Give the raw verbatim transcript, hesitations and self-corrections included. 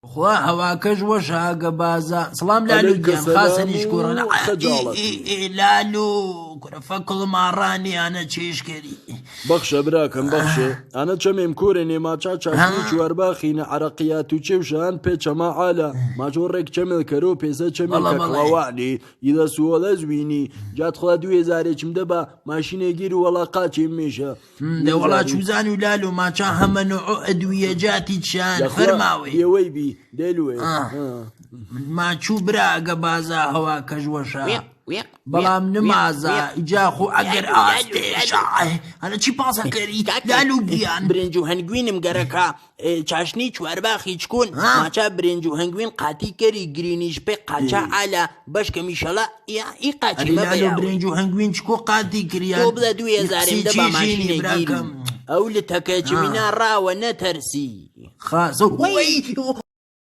خوا هواکەش وەشە ئاگە بازا. سڵام لالو گیان، خاسەنیش کورە. ئێ، ئێ، ئێ، لالو، کورە فەکڵ ماڕانی ئانە چێشکەری. بەخشە براکەم، بەخشە. ئانە چەمێم کورێنێ ماچا چاشنی چوارباخینە عەرەقیات و چێوشان پێ چەما عالا. ماچۆ ڕێک چەمێل کەرۆ پێسە چەمێل کە کڵەوانی. ئیدە سووەڵە زوینی. جات خوا دوو هێزارێ چم دەبا ماشینێ گیر و وەڵا قاچێ مێشە. دە وەڵا چوزان و لالو ماچا هەمە نوع ئەدویە جاتی چان فەرماوێ. یەوەی بی، دەلوێ. ئا. ئا. ماچوو برا ئەگە بازا هەواکەش وەشە. وێق، وێق، بەڵام وێق، نمازە، وێق. ئیجا خۆ ئەگەر ئاستێشە. ئەنە چی پاسە کەری؟ لالو گیان. برنج و هەنگوینم گەرەکە. ئێ، چاشنی چوارباخی چکون، ها؟ ماچا برنج و هەنگوین قاتی کەری گرینیش پێ قاچا ئالا بەشکەم ئیشەڵا یا ئی قاچی مەبەیاوە. برنج و هەنگوین چکۆ قاتی کریان. تۆ بڵێ دوو هێزارێم دەبا ماشینێ گیری. ئەو لە تەکەچ مینا ڕاوە نەتەرسی. خا-، سە-، وەی.